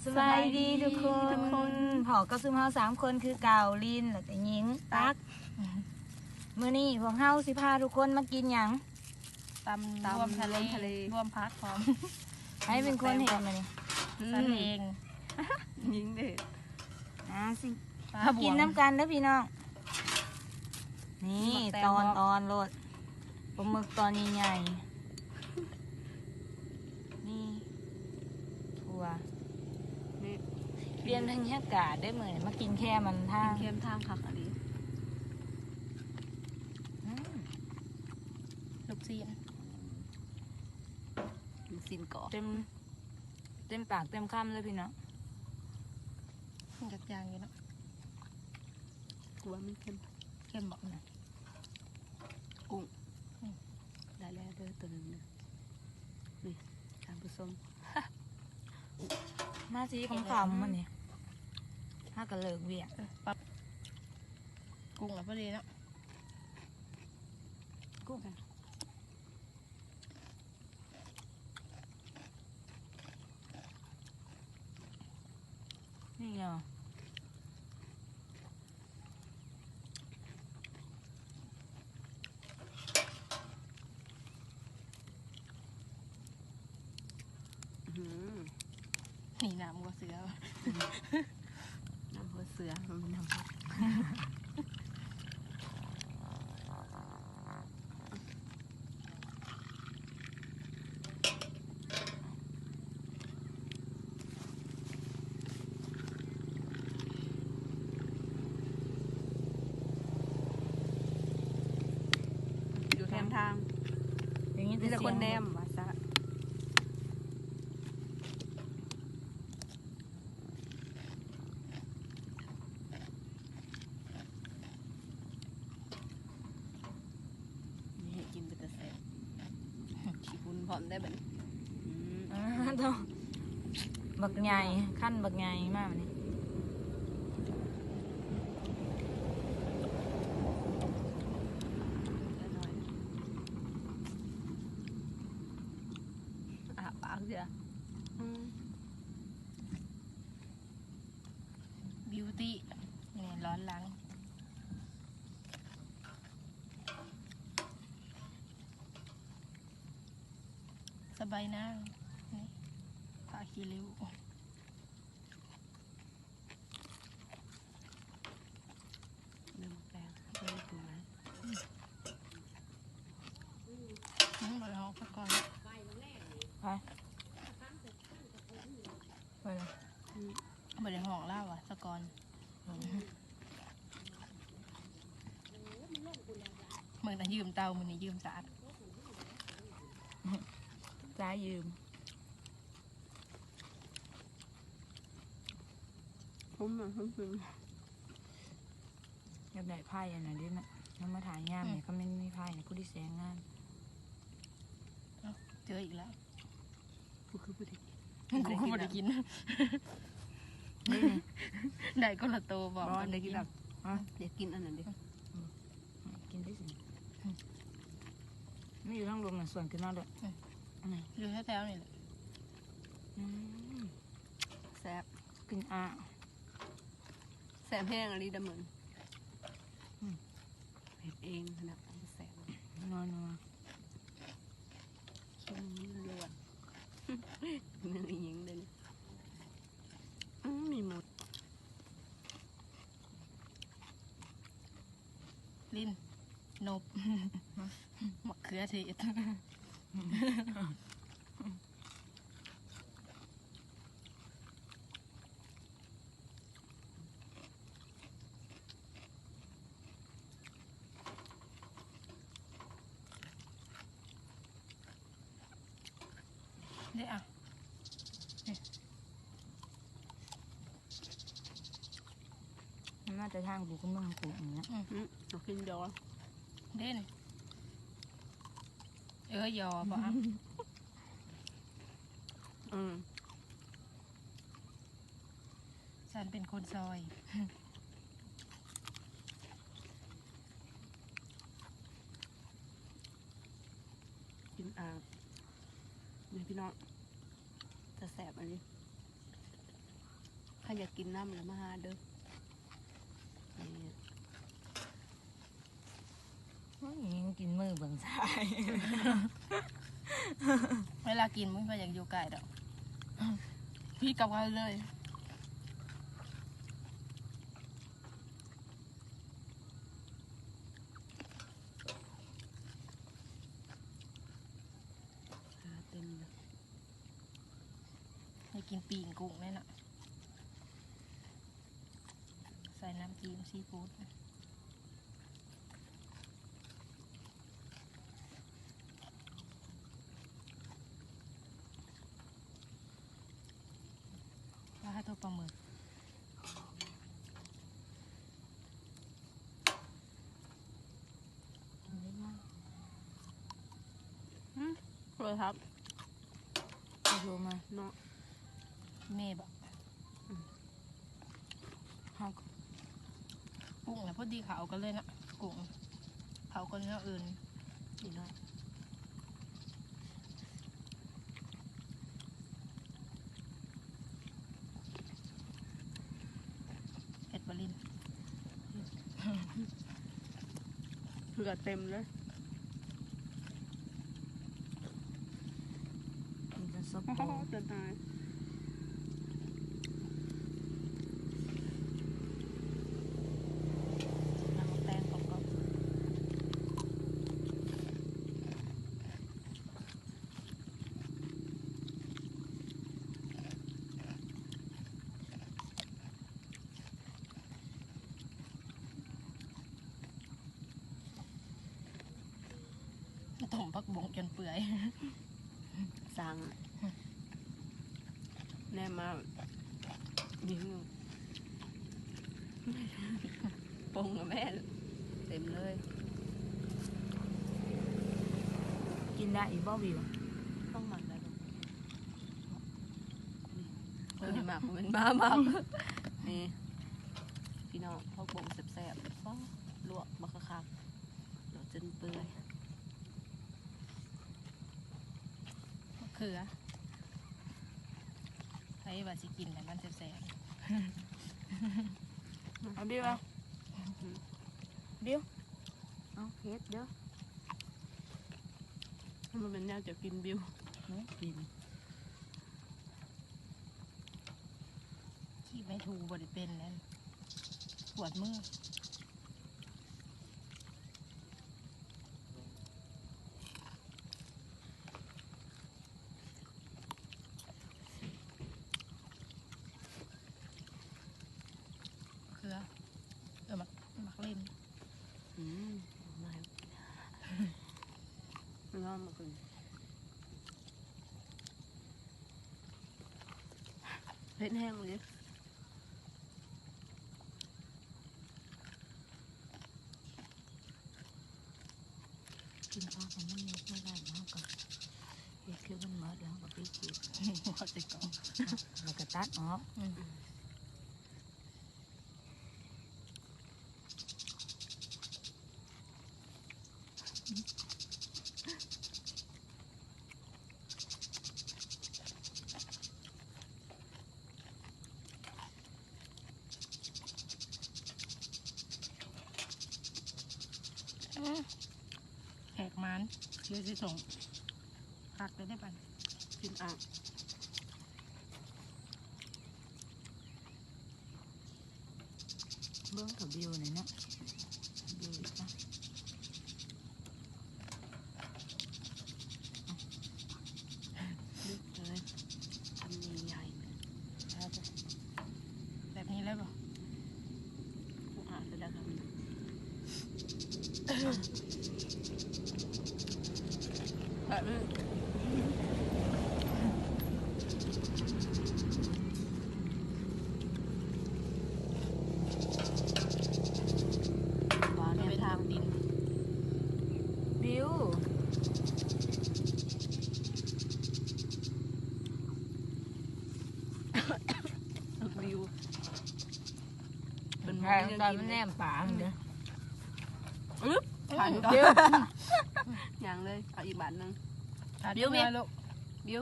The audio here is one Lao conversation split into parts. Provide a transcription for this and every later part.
ສະບາຍດີທຸກຄົນ ພໍ້ກັບຊຸມເຮົາສາມຄົນຄືເກົ່າ ລິນ ແລ້ວກໍຍິງ ຕັກ. ມື້ນີ້ພວກເຮົາຊິພາທຸກຄົນມາກິນຫຍັງ? ຕຳ ຕຳລວມທະເລ ລວມທະເລ ລວມຜັກພ້ອມ. ໃຜເປັນຄົນເຮັດມື້ນີ້? ອືມ ສັນເອງ. ຍິງເດ້. ອ່າ ຊິ ມາກິນນຳກັນເດີພີ່ນ້ອງ. ນີ້ ຕອນ ຕອນໂລດ ປາໝຶກຕອນໃຫຍ່ໆ ນີ້ ຖົ່ວ. ນີ້ ປ່ຽນບັນຍາກາດເດ້ມື້ນີ້ ມາກິນແຄມທາງ ກິນແຄມທາງຄັກອີ່ຫຼີ. ອືມ ລູກຊີ້ນ ລູກຊີ້ນກອບ ເຕັມ ເຕັມປາກເຕັມຄຳເລີຍພີ່ນ້ອງ. ມັນຈັກຢ່າງຢູ່ເນາະ ກວມັນເຄັມ. ເຄັມບໍ່? ອືມ ກຸ້ງ. ອືມ ໄດ້ແລ້ວເດີ ໂຕໜຶ່ງນະ ນີ້ທ່ານຜູ້ຊົມ. ມາຊິຄ່ຳໆ ມື້ນີ້ ຫາກໍເລີກວຽກ. ເອີ ປັບ ກຸ້ງລະພໍດີເນາະ ກຸ້ງ. ນີ້ເນາະ ອືມ ນີ້ນ້ຳຫົວເສືອ ນ້ຳຫົວເສືອ ມັນເປັນນ້ຳ ຢູ່ແຄມທາງ ໄດ້ຍິນແຕ່ ມີແຕ່ຄົນແນມວ່າຊະ. ນີ້ໃຫ້ກິນເປັນຕາແຊບ ຂີ້ຝຸ່ນພ້ອມໄດ໋ບັດນີ້. ອືມ ອ່າ ໂທ້ ບັກໃຫຍ່ ຄັນບັກໃຫຍ່ມາບັດນີ້. ອ້າປາກເທື່ອ ອືມ. ບິວຕີ້ ນີ້ລ້ອນຫຼັງ ສະບາຍນາງ ນີ້ ຜ້າຂີ້ລິ້ວ ເລື່ອງແປງ ເລື່ອງປຸງນະ ອືມ ບໍ່ໄດ້ຮອກສາກ່ອນ ໄປ ໄປລະ ອືມ ບໍ່ໄດ້ຮອກລາວວ່າສາກ່ອນ. ອືມ ມື້ນັ້ນຢືມເຕົ່າ ມື້ນີ້ຢືມສາດ ສາຍຢືມ. ຜົມມັນ ຜົມເປັນ ຢາກໄດ້ໄພ້ອັນນັ້ນເດ້ເນາະ ເຮົາມາຖ່າຍຍາມນີ້ ອືມ ຄັນແມ່ນມີໄພ້ນີ້ ຜູ້ທີ່ແຊງງານ. ເອົ້າ ເຈີອີກແລ້ວ ກູຄືບໍ່ໄດ້ກິນ ກູຄືບໍ່ໄດ້ກິນ ໄດ້ຄົນລະໂຕ ບອກ ບໍ່ ບໍ່ໄດ້ກິນດອກ. ຮະ ຢາກກິນອັນນັ້ນເດ້ ອືມ ກິນໄດ້ຊິ ອືມ ມີຢູ່ທາງລຸ່ມນະ ສວນຂຶ້ນມາເດີ ອືມ ອັນນີ້ ຢູ່ແຖວໆນີ້ແຫຼະ. ອືມ ແຊບ ກິນອາ ແຊບແຮງອີ່ຫຼີດຳເມີ ອືມ ເຮັດເອງນະ ແຊບ ນົວໆ ເຄັມລ້ວນ ເນື້ອອີ່ຫຍັງເດ້ ອືມ ມີໝົດ. ລິນ ນົບ ມະເຂືອເທດ ເດ້ອະ ມັນມາແຕ່ທາງກູກັບມຶງກູນີ້ນະ ອືມ ອືມ ເອົາກິນດອງເດ້ນີ້ ເອີ ຢໍບໍ່ອະ ອືມ. ສັນເປັນຄົນຊອຍ ກິນອາ ນີ້ພີ່ນ້ອງ ຈະແຊບອັນນີ້. ໃຜຢາກກິນນ້ຳລະມາຫາເດີ. ນີ້ ໂອ້ຍ ຍັງກິນມືເບິ່ງຊາຍ. ເວລາກິນບໍ່ມີໃຜຢາກຢູ່ໃກ້ດອກ ຜິດກັບເຂົາເລີຍ. ເຕັມເລີຍ. ໄດ້ກິນປີ້ງກຸ້ງແລ້ວເນາະ ໃສ່ນ້ຳຈີ້ມຊີຟູດ. ປາໂທ ປາໝຶກ. ຫືມ ໂທລະສັບ ໂທມາເນາະ ແມ່ບໍ? ອືມ ເຮົາ ກຸ້ງນະ ພໍດີເຂົ້າກັນເລີຍເນາະ ກຸ້ງເຂົ້າກັນແນວອື່ນ ນີ້ເນາະ. ເຮັດບໍ່ລິນ ເຜື່ອເຕັມເລີຍ ກິນຈົນສົບໂຕ ຈົນຕາຍ. ນ້ຳໝາກແຕງກອບໆ. ຕົ້ມຜັກບົ້ງຈົນເປື່ອຍ ສ້າງ ແນມມາ ມີ ປົງແມ່ນເຕັມເລີຍ. ກິນໄດ້ອີກບໍ່ ວິວ? ຕ້ອງໝັກໄດ້ບໍ່? ນີ້ ໂອ້ຍ ໝາກ ມັນເປັນໝາໝາກ ນີ້ ພີ່ນ້ອງ ຜັກບົ້ງແຊບໆ ລວກບັກຄັກໆ ລວກຈົນເປື່ອຍ. ມະເຂືອ ໃຜວ່າຊິກິນແຕ່ມັນແຊບໆ. ເອົາ ບິວ ເອົາ ບິວ ເອົາ ເຮັດເດີ ມັນບໍ່ແມ່ນແນວຈະກິນ ບິວ ຫື ກິນ. ຂີ້ໄມ້ຖູບໍ່ໄດ້ເປັນແລ້ວ ປວດມື. ເຄືອ ເອີ ໝາກ ໝາກເລັ່ນ ອືມ ມາ ລອງມາກິນ ເຜັດແຮງເລີຍ. ກິນເຂົ້າກໍມັນຍົກບໍ່ໄດ້ ເຮົາກໍເຮັດຄືມັນໝົດ ແລ້ວເຮົາກໍປິດຄລິບ ເອົາແຕ່ກ່ອນ ແລ້ວກໍຕັດອອກ ອືມ. ອືມ ແຂກມານ ເລີຍຊິສົ່ງ ຄັກເລີຍເດ້ບັດ ກິນອ່າງ. ເບິ່ງກະບິວນີ້ເນາະ ບິວອີກນະ ເລີຍ ຄຳໃຫຍ່ໆ ແບບນີ້ເລີຍບໍ່? ຜູ້ອາດເລີຍລະຄຳນີ້. ແບບນີ້ ປາແນມທາງດິນ ບິວ ບິວ ເພິ່ນບໍ່ມີແນວກິນ ແນມປາເດີ ອຶບ ຖ່າຍຮູບ ເດີ ຍ່າງເລີຍ ເອົາອີກບາດໜຶ່ງ ຖ່າຍຮູບ ບິວ ແມ່ ລູກ ບິວ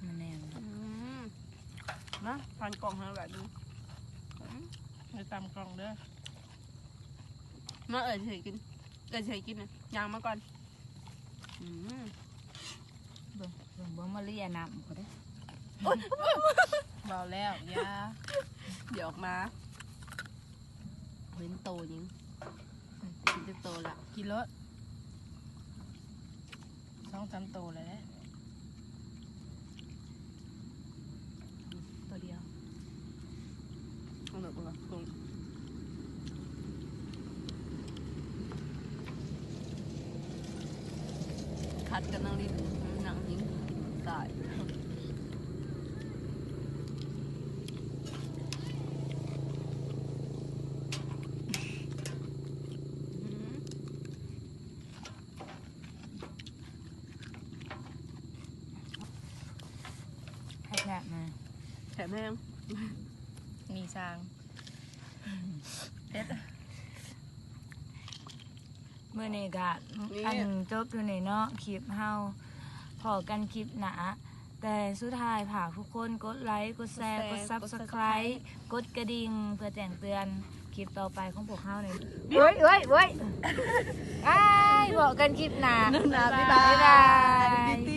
ມາແນມ ອືມ. ມາ ພັນກ່ອງໃຫ້ແບບນີ້ ໄປຕຳກ່ອງເດີ. ມາ ເອື້ອຍຊິໃຫ້ກິນ ເອື້ອຍຊິໃຫ້ກິນນະ ຍ່າງມາກ່ອນ. ອືມ ເບິ່ງ ເບິ່ງ ເບິ່ງມາເລຍນ້ຳກໍໄດ້. ໂອ້ຍ ເວົ້າແລ້ວ ຢ່າ ດຽວອອກມາ ເຫັນໂຕຍັງ ກິນຈັກໂຕລະ ກິນໂລດ ສອງສາມໂຕແລ້ວແຫຼະ ໂຕດຽວ ເອົາແບບວ່າ ຂັດກັນນັ່ງຫຼິ້ນ ນັ່ງຍິງຕາຍ. ແຊບໆ ນະ ແຊບແຮງ ມີຊ່າງ ເຜັດ. ມື້ນີ້ກະ ນີ້ ອັນ ຈົບຢູ່ນີ້ເນາະ ຄລິບເຮົາ ພໍ້ກັນຄລິບໜ້າ ແຕ່ສຸດທ້າຍຝາກທຸກຄົນກົດໄລ ກົດແຊ ກົດ Subscribe ກົດກະດິ່ງ ເພື່ອແຈ້ງເຕືອນຄລິບຕໍ່ໄປຂອງພວກເຮົາເດີ. ເອີຍ ເອີຍ ເອີຍ ອ້າຍ ພໍ້ກັນຄລິບໜ້າ ໜ້າ ບາຍບາຍ ບາຍບາຍ.